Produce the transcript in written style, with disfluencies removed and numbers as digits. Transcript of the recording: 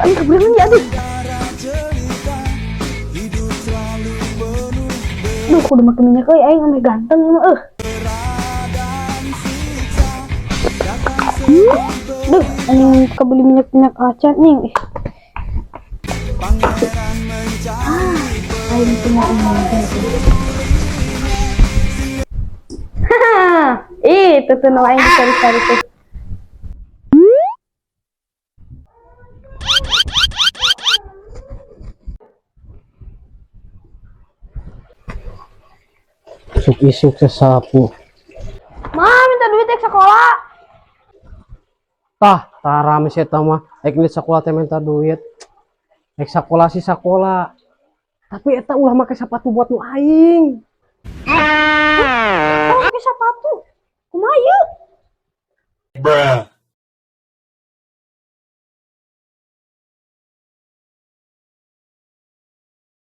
Aing kabeunangan ya, aduh. Duh, kudu make minyak euy, aing ameh ganteng ieu mah euh. Duh, aing kabeli minyak-minyak acan nih. Ih. Ah, aing punya ide. Haha, itu tuh nu aing dicari-cari tuh. Isuk-isuk sesapu. Ma, minta duit ek sekolah. Tah, tara si eta mah ek di sekolah teh minta duit. Ek sakola sih sakola. Tapi eta ulah make sepatu buat nu aing. Oh, pakai sepatu. Kumaha ieu? Bruh.